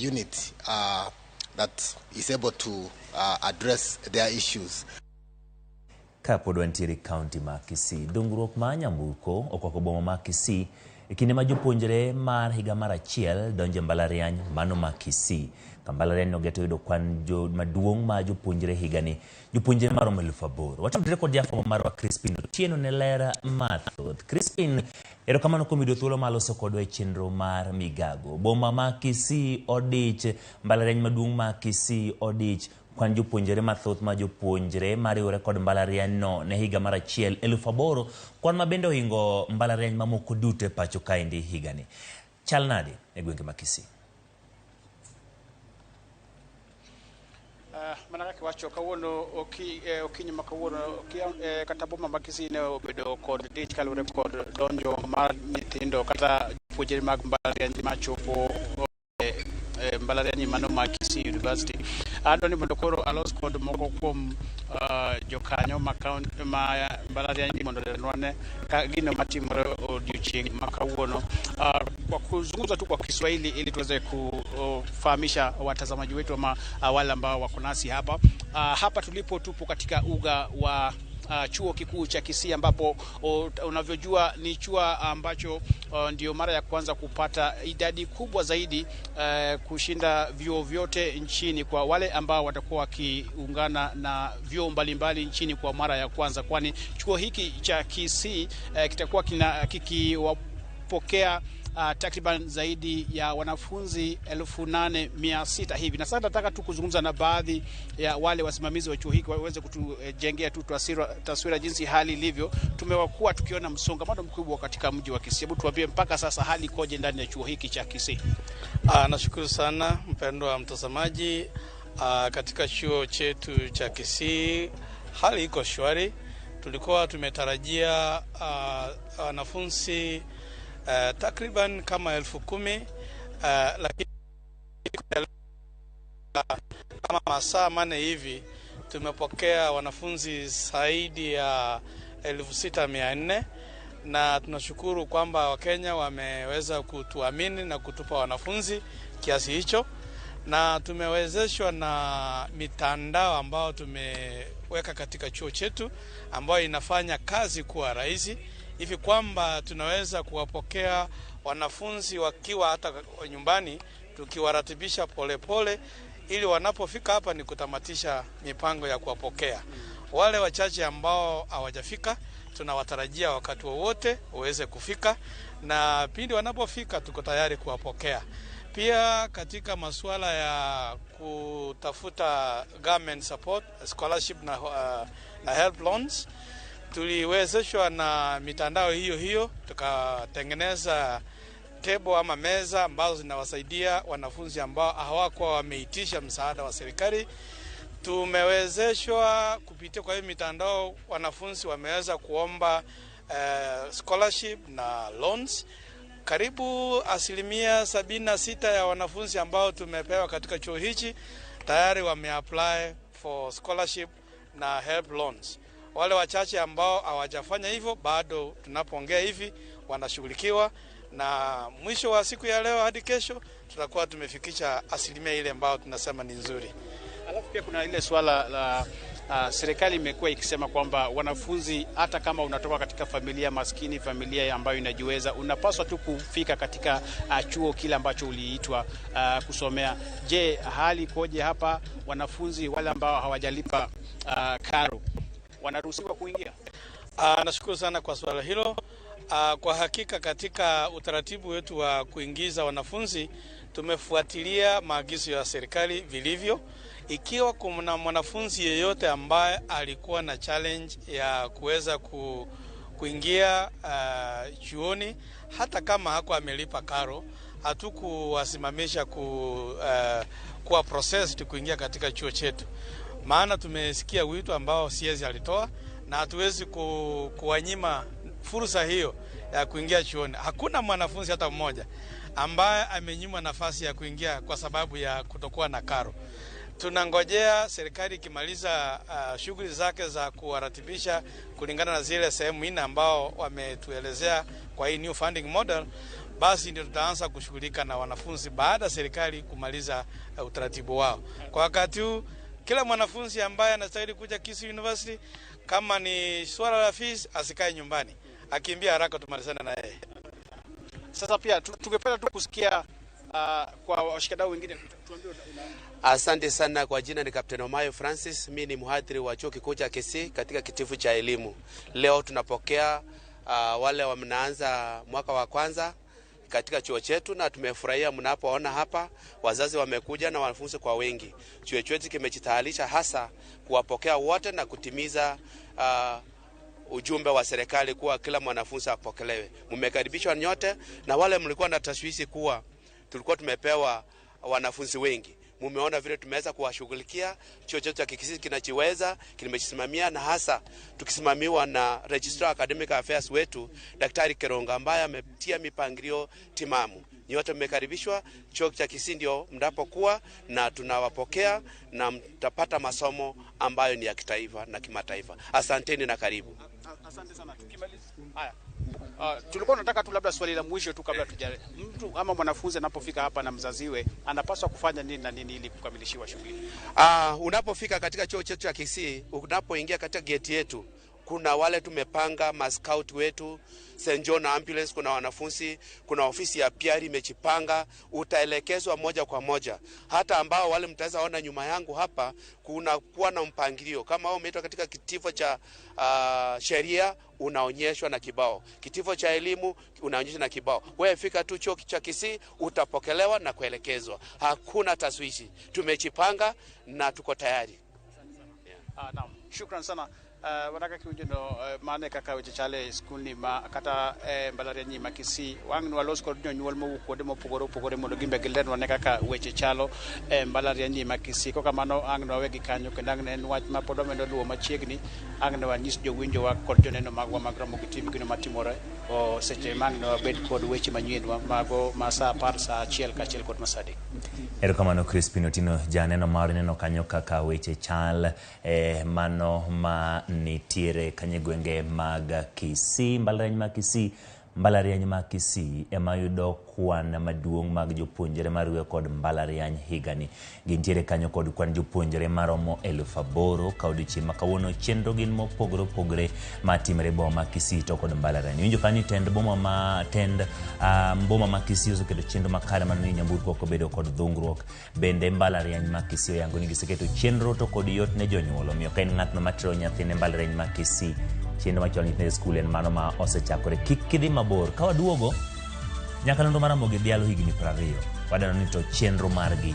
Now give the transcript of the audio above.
Unit that is able to address their issues. Kapod wantiere e kaunti ma Kisii, dongruok ma nyamburko okwako boma ma Kisii e kinde ma jopuonjre mar higa mar achiel donjo e mbalariany mano ma Kisii. Ka mbalariany nogeto yudo kwan maduong' ma jopuonjre higani, jopuonjre maromo 8,000. Watudre kod jafwambo marwa Crispin Otieno ne ler mathoth. Crispin, erokamano kuom yudo thuolo mar loso kodwa e chenro mar Migago. Boma ma Kisii odich, mbalariany maduong' ma Kisii odich, kwan jopuonjre mathoth ma jopuonjre mariwore kod mbalariany no ne higa mar achiel 8,000, kwan ma bende ohingo mbalariany mamoko duto e pacho kaendi higani. Chal nade e gwenge ma Kisii? Mana kaka iwacho kawuono okinyi ma kawuono kata boma ma Kisii ne obedo kod dich kaluwore kod donjo mar nyithindo kata jopuonjre mag mbalariany machopo mbalariany mano ma Kisii University. Adwa ni mondo koro alos kod moko kuom jokanyo ma ma mbalariany mondo olernwa ne ka gino matimore odiochieng' ma kawuono. Kwa kuzungumza tu kwa Kiswahili ili tuweze kufahamisha watazamaji wetu ama wale ambao wako nasi hapa. Hapa tulipo tupo katika uga wa chuo kikuu cha Kisii ambapo unavyojua ni chuo ambacho ndio mara ya kwanza kupata idadi kubwa zaidi kushinda vyuo vyote nchini kwa wale ambao watakuwa wakiungana na vyuo mbalimbali nchini kwa mara ya kwanza, kwani chuo hiki cha Kisii kitakuwa kikiwapokea takriban zaidi ya wanafunzi 8,600 hivi. Na sasa nataka tu kuzungumza na baadhi ya wale wasimamizi wa chuo hiki waweze kutujengea tu taswira jinsi hali ilivyo. Tumekuwa tukiona msongamano mkubwa katika mji wa Kisii. Hebu tuambie mpaka sasa hali ikoje ndani ya chuo hiki cha Kisii? Nashukuru sana mpendwa mtazamaji. Katika chuo chetu cha Kisii hali iko shwari. Tulikuwa tumetarajia wanafunzi takriban kama 10,000, lakini kama masaa 4 hivi tumepokea wanafunzi zaidi ya 6,400, na tunashukuru kwamba Wakenya wameweza kutuamini na kutupa wanafunzi kiasi hicho, na tumewezeshwa na mitandao ambayo tumeweka katika chuo chetu ambayo inafanya kazi kuwa rahisi hivi kwamba tunaweza kuwapokea wanafunzi wakiwa hata nyumbani, tukiwaratibisha polepole ili wanapofika hapa ni kutamatisha mipango ya kuwapokea. Wale wachache ambao hawajafika tunawatarajia wakati wowote waweze kufika, na pindi wanapofika tuko tayari kuwapokea. Pia katika masuala ya kutafuta government support, scholarship na help loans, tuliwezeshwa na mitandao hiyo hiyo, tukatengeneza table ama meza ambazo zinawasaidia wanafunzi ambao hawakuwa wameitisha msaada wa serikali. Tumewezeshwa kupitia kwa hiyo mitandao, wanafunzi wameweza kuomba scholarship na loans. Karibu 76% ya wanafunzi ambao tumepewa katika chuo hichi tayari wameapply for scholarship na help loans. Wale wachache ambao hawajafanya hivyo bado tunapoongea hivi wanashughulikiwa, na mwisho wa siku ya leo hadi kesho tutakuwa tumefikisha asilimia ile ambayo tunasema ni nzuri. Alafu pia kuna ile swala la serikali imekuwa ikisema kwamba wanafunzi hata kama unatoka katika familia maskini, familia ambayo inajiweza, unapaswa tu kufika katika chuo kile ambacho uliitwa kusomea. Je, hali ikoje hapa? Wanafunzi wale ambao hawajalipa karo wanaruhusiwa kuingia? Nashukuru sana kwa swala hilo. Kwa hakika katika utaratibu wetu wa kuingiza wanafunzi tumefuatilia maagizo ya serikali vilivyo. Ikiwa kuna mwanafunzi yeyote ambaye alikuwa na challenge ya kuweza kuingia chuoni hata kama hakuwa amelipa karo, hatukuwasimamisha kuwa processed kuingia katika chuo chetu. Maana tumesikia wito ambao CS alitoa na hatuwezi kuwanyima fursa hiyo ya kuingia chuoni. Hakuna mwanafunzi hata mmoja ambaye amenyimwa nafasi ya kuingia kwa sababu ya kutokuwa na karo. Tunangojea serikali ikimaliza shughuli zake za kuwaratibisha kulingana na zile sehemu nne ambao wametuelezea kwa hii new funding model, Basi ndio tutaanza kushughulika na wanafunzi baada ya serikali kumaliza utaratibu wao. Kwa wakati huu kila mwanafunzi ambaye anastahili kuja Kisii University, kama ni swala la fees, asikae nyumbani, akimbia haraka tumalizane na yeye. Sasa pia tungependa tu kusikia kwa washikadau wengine, tuambie Asante sana. Kwa jina ni Captain Omayo Francis, mi ni mhadhiri wa chuo kikuu cha Kisii katika kitivo cha elimu. Leo tunapokea wale wanaanza mwaka wa kwanza katika chuo chetu, na tumefurahia mnapoona hapa wazazi wamekuja na wanafunzi kwa wengi. Chuo chetu kimejitayarisha hasa kuwapokea wote na kutimiza ujumbe wa serikali kuwa kila mwanafunzi apokelewe. Mmekaribishwa nyote, na wale mlikuwa na tashwishi kuwa tulikuwa tumepewa wanafunzi wengi, mumeona vile tumeweza kuwashughulikia. Chuo chetu cha Kisii kinachiweza, kimejisimamia, na hasa tukisimamiwa na Registrar Academic Affairs wetu Daktari Keronga ambaye ametia mipangilio timamu. Nyote mmekaribishwa chuo cha Kisii, ndio mnapokuwa na tunawapokea na mtapata masomo ambayo ni ya kitaifa na kimataifa. Asanteni na karibu. Asante sana. Tukimaliza haya, tulikuwa tunataka tu labda swali la mwisho tu kabla tuja, mtu ama mwanafunzi anapofika hapa na mzaziwe anapaswa kufanya nini na nini ili kukamilishiwa shughuli? Unapofika katika chuo chetu cha Kisii, unapoingia katika geti yetu, kuna wale tumepanga mascout wetu, St John Ambulance, kuna wanafunzi, kuna ofisi ya PR imejipanga, utaelekezwa moja kwa moja. Hata ambao wale mtaweza ona nyuma yangu hapa, kuna kuwa na mpangilio. Kama wewe umeitwa katika kitivo cha sheria unaonyeshwa na kibao, kitivo cha elimu unaonyeshwa na kibao. Wewe fika tu chuo cha Kisii utapokelewa na kuelekezwa, hakuna taswishi. Tumejipanga na tuko tayari. Naam, shukran sana. Wanaka kiwinjo mane kaka weche chale skul ni ma kata mbalariany ma Kisii wang' walos kod jonyuol mowuok kuonde mopogore opogore mondo gimbe gilernwa ne kaka weche chalo e mbalariany ma Kisii. Kokamano ang' nwawegi kanyo kendo ang' ne en wach ma pod wamedo luwo machiegni, ang' ne wanyis jowinjowa kod joneno magwa mag Ramogi TV gino matimore o seche ma ang' ne wabed kod weche manyien mago ma saa 10, saa 1 kaachiel kod ma saa 3. Erokamano Crispin Otieno, janeno mar neno kanyo kaka weche chal mano ma nitiere kanyo e gwenge mag Kisii. Mbalariany ma Kisii, mbalariany ma Kisii ema yudo kwan maduong' mag jopuonjre mariwe kod mbalariany higani. Gintiere kanyo kod kwan jopuonjre maromo 8,000 ka odiochieng' ma kawuono chenro gin mopogore opogore matimore e boma ma Kisii to kod mbalariany. Iwinjo kanyo ni tend boma ma tend boma ma Kisii oseketo chenro makare mar miyo nyamburko ok obedo kod dhungruok. Bende mbalariany ma Kisii oyango ni giseketo chenro to kod yot ne jonyuol. Omiyo ka in ng'atno matero nyathine mbalariany ma Kisii, chenro machwalo nyithindo e skul en mano ma osechakore. Kik idhi mabor. Ka waduogo, nyakalondo mar Ramogi dhialo higni 20. Wadwaro ni to chenro margi